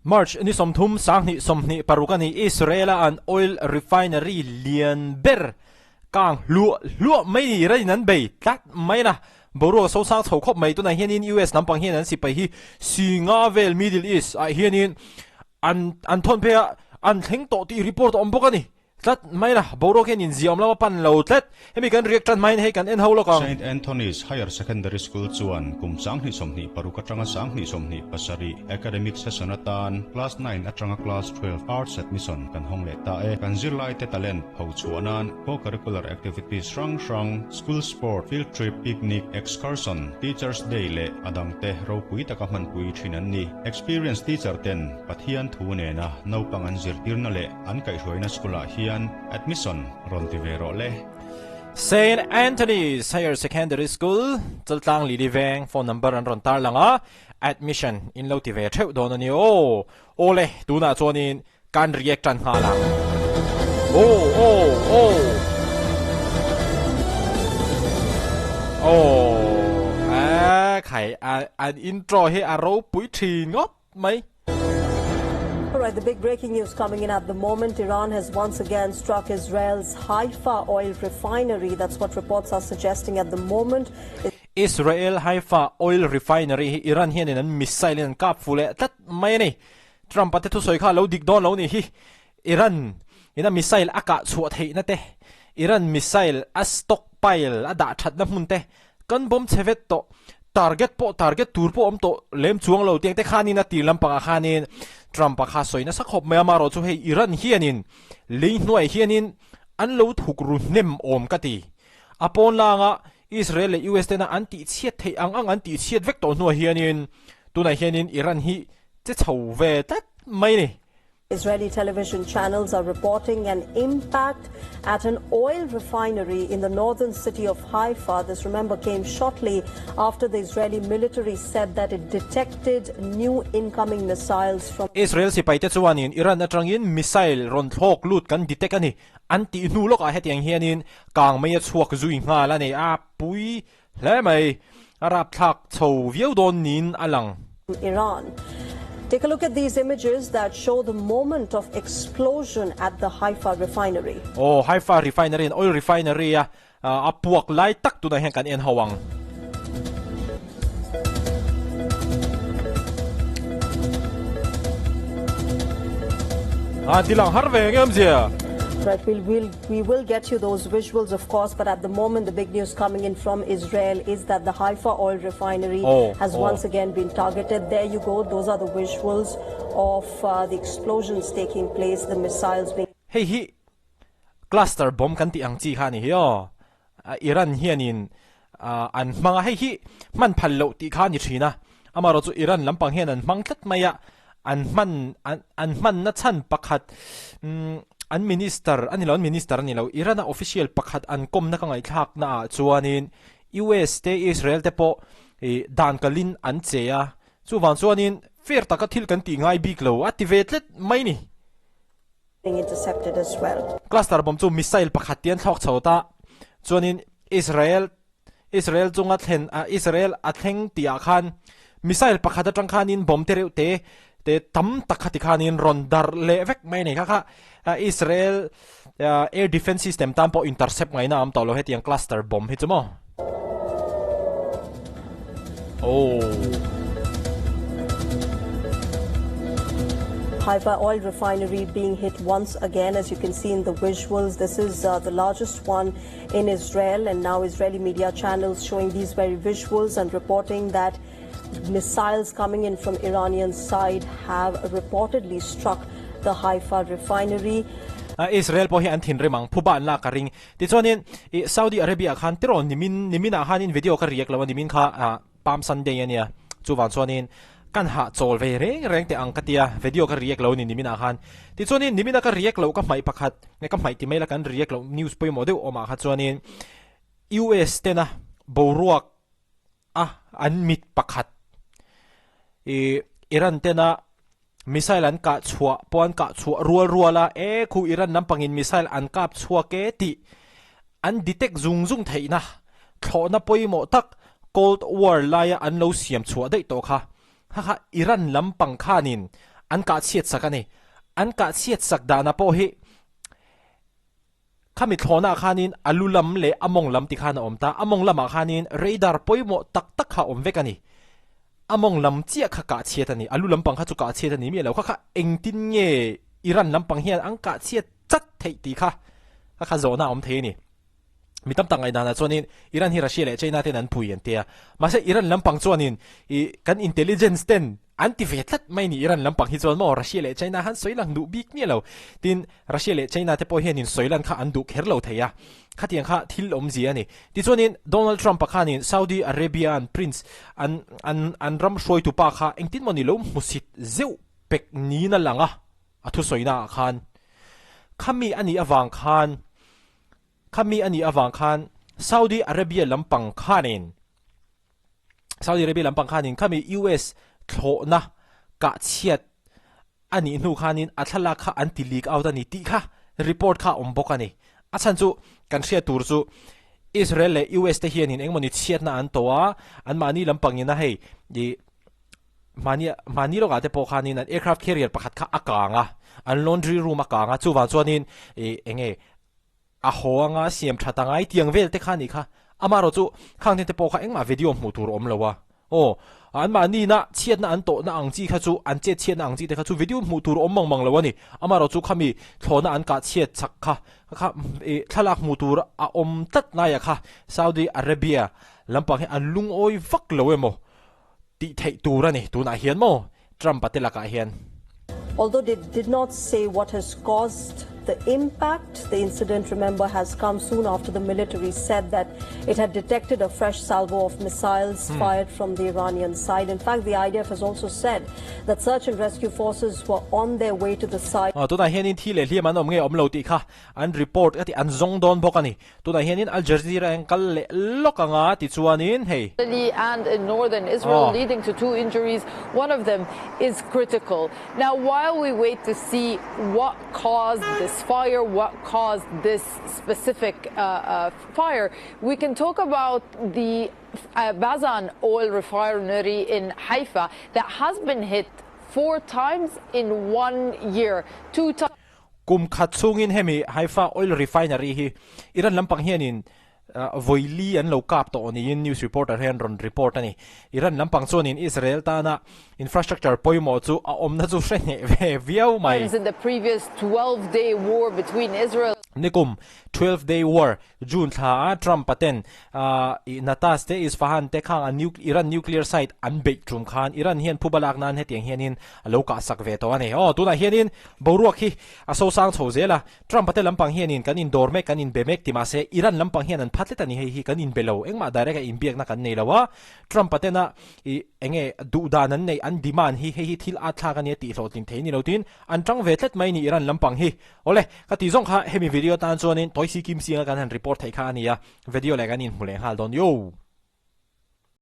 March ni 30 2026 a ni. Israel-a an oil refinery lian ber kang hluah hluah mai ni Iran in an bei tlat mai na. Boruak a sosang chho khawp mai. Tunah hianin US lampang hian an sipai hi si nga vel Middle East ah hianin an an thawn phei a, an thleng tawh tih report a awm bawk a ni. Tlat mai la, boruak hian inziah awm lama pan lo tlat. Hemi kan react tan hmain hei kan en ho lawk ang. Saint Anthony's Higher Secondary School chuan kum 2026 atanga 2027 academic session atan Class 9 atanga Class 12 Arts admission kan hawng leh ta e. Kan zirlaite talent phochhuah nan co-curricular activities hrang hrang, school sport, field trip, picnic, excursion, Teachers Day leh a dangte ropui taka hmanpui thin an ni. Experienced teacher ten Pathian thu nena naupang an zirtirna leh An kaihhruaina school ah hian admission rawn ti ve rawh le. Saint Anthony's Higher Secondary School, Chaltlang Lili Veng, phone number an rawn tar lang a, admission in lo ti ve theuh dawn a ni aw. Aw le, tunah chuanin kan react tan nghal ang. Aw aw aw. Aw, a khai an intro hi a ropui thin ngawt mai. All right, the big breaking news coming in at the moment. Iran has once again struck Israel's Haifa oil refinery. That's what reports are suggesting at the moment. Israel Haifa oil refinery hi Iran hianin an missile in an kap fu leh tlat mai a ni. Trump-a te thusawi kha a lo dik dawn lo ni hi. Iran in a missile a kah chhuah theihna te, Iran missile a stockpile a dah thatna hmun te Kan bawm chhe vet tawh, target pawh target tur pawh awm tawh lem chuang lo tiang te khanin a tir lampangah khanin Trump-a kha sawi nasa khawp mai a, amaherawh chu hei Iran hianin lei hnuai hianin an lo thuk ru hnem awm ka ti. A pawn langa Israel leh US tena an tihchhiat theih ang ang an tihchhiat vek tawh hnuah hianin tunah hianin Iran hi che chho ve tlat mai a ni. Israeli television channels are reporting an impact at an oil refinery in the northern city of Haifa. This, remember, came shortly after the Israeli military said that it detected new incoming missiles from Israel sipaite chuanin Iran atangin missile rawn thlawk lut kan detect a ni an tih hnu lawkah hetiang hianin kang mai a chhuak zui nghal a ni. A pui hle mai, a rapthlak chho viau dawn niin a lang. Iran. Take a look at these images that show the moment of explosion at the Haifa refinery. Aw, Haifa refinery an oil refinery a a puak lai tak tunah hian kan en ho ang. A ti lang har ve ngem zia. Right, we'll, we'll, we will get you those visuals, of course, but at the moment, the big news coming in from Israel is that the Haifa oil refinery oh, has oh. once again been targeted. There you go. Those are the visuals of uh, the explosions taking place, the missiles being. Hei hi cluster bomb kan tih ang chi kha ni hi aw. Iran hianin an hmang a, hei hi hman phal loh tih kha a ni thin a, amaherawh chu Iran lampang hian an hmang tlat mai a, an hman an hmanna chhan pakhat an minister a ni lo, an minister a ni lo, Iran-a official pakhat an kawmna ka ngaihthlakna ah chuanin US te Israel te pawh dan kalin an che a, chuvang chuanin fair taka thil kan tih ngai bik lo a ti ve tlat mai ni. Being intercepted as well. Cluster bomb chu missile pakhat tian thlawk chho ta chuanin Israel Israel chunga thlen a Israel a thleng tih ah khan missile pakhat atang khanin bomb te reuh te te tam tak kha ti khanin rawn darh leh vek mai a ni kha kha Israel air defense system tan pawh intercept ngaihna a awm tawh lo hetiang cluster bomb hi chu maw. Oh. Haifa oil refinery being hit once again, as you can see in the visuals. This is uh, the largest one in Israel, and now Israeli media channels showing these very visuals and reporting that missiles coming in from Iranian side have reportedly struck the Haifa refinery. Uh, Israel pawh hi an thinrim ang phuba an lak ka ring Tichuanin ih Saudi Arabia ah khan tiraw nimin nimin ah khanin video ka riak lo a nimin kha ah Palm Sunday a nia chuvang chuanin kan hah chawl ve reng reng teh ang ka tia video ka riak lo a ni nimin ah khan tichuanin nimin a ka riak loh ka hmaih pakhat nge ka hmaih ti mai la kan riak loh news pawimawh deuh awm ah kha chuanin US tena boruak a an mit pakhat ih Iran tena Missile an kah chhuah pawh an kah chhuah rual rual a, e khu Iran lampangin missile an kap chhuak e tih an detect zung zung theihna thlawhna pawimawh tak Cold War laia an lo siam chhuah daih tawh kha. Kha kha Iran lampang khanin an kah chhiat sak a ni. An kah chhiat sak dana pawh hi khami thlawhnaah khanin a lu lam leh a mawng lam ti khan a awm ta. A mawng lamah khanin radar pawimawh tak tak kha a awm vek a ni. A mawng lam chiah kha kah chhiat a ni. A lu lampang kha chu kah chhiat a ni miah lo. Kha kha engtin nge Iran lampang hian an kah chhiat chat theih tih kha kha kha zawhna a awm thei a ni. Mi tam tak ngaihdanah chuanin Iran hi Russia leh China ten an pui an tia. Mahse Iran lampang chuanin ih kan intelligence ten an ti ve tlat mai ni Iran lampang hi chuan maw Russia leh China han sawi lang duh bik miah lo. Tin Russia leh China te pawh hianin sawi lan kha an duh kher lo thei a. Khatiang kha thil awmzia a ni. Tichuanin Donald Trump-a khanin Saudi Arabia-an prince an an an ram hruaitupa kha engtin maw ni lo hmusit zeuh pek niin a lang a, a thusawina ah khan. Khami a nih avang khan Khami a nih avang khan Saudi Arabia lampang khanin Saudi Arabia lampang khanin khami US thlawhna kah chhiat a nih hnu khanin a thlalak kha an ti leak out a ni tih kha report kha a awm bawk a ni. A chhan chu kan hriat tur chu Israel leh US te hianin engmawni chhiatna an tawh a, anmahni lampangin a hei ih Mahni mahni lawkah te pawh khanin an aircraft carrier pakhat kha a kang a, an laundry room a kang a, chuvang chuanin ih eng nge a haw anga siam that a ngai tiang vel te kha a nih kha. Amaherawh chu khang te te pawh kha engmah video hmuh tur a awm lo a, aw an mahni na chhiatna an tawhna ang chi kha chu an chet chhiatna ang chi te kha chu video hmuh tur a awm mang mang lo a ni. Amaherawh chu khami thlawhna an kah chhiat chak kha kha ih thlalak hmuh tur a awm tlat laiah kha Saudi Arabia lampang hi an lungawi vak lo emaw Tih theih tur a ni tunah hian maw Trump-a te lakah hian. Although they did not say what has caused the impact, the incident, remember, has come soon after the military said that it had detected a fresh salvo of missiles hmm. fired from the Iranian side. In fact, the IDF has also said that search and rescue forces were on their way to the site. Ah, tunah hianin thi leh hliam an awm nge awm lo tih kha an report ka ti an zawng dawn bawk a ni. Tunah hianin Al Jazeera in kal leh lawk anga tichuanin hei. Galilee and in northern Israel leading to two injuries, one of them is critical. Now while we wait to see what caused this fire, what caused this specific fire, we can talk about the Bazan oil refinery in Haifa that has been hit four times in one year, two times. Kum khat chhungin hemi Haifa Oil Refinery hi Iran lampang hianin vawi li an lo kap tawh niin news reporter hian rawn report a ni. Iran lampang chuanin Israel tana infrastructure pawimawh chu a awmna chu hre hneh ve viau mai. In the previous 12 day war between Israel. Nikum 12 day war June thla a Trump-a ten Natanz te Isfahan te khang an Iran nuclear site an beih tum khan Iran hian phuba lak nan hetiang hianin a lo kahsak ve tawh a ni. Aw, tunah hianin boruak hi a sosang chho zel a, Trump-a te lampang hianin kan indawr mek, kan inbe mek ti mahse Iran lampang hian an phat tlet a ni, hei hi kan inbe lo, engmah direct a inbiakna kan nei lo a, Trump-a tena ih enge duhdan an neih, an demand hi hei hi thil at thlak a nia tih hlawhtlin thei ni lo tiin an tang ve tlet mai ni Iran lampang hi. Awle, ka tih zawng kha hemi video tan chuanin Toisi Kim Singa kan han report theih kha a ni a, video leh kan inhmu leh nghal dawn yo.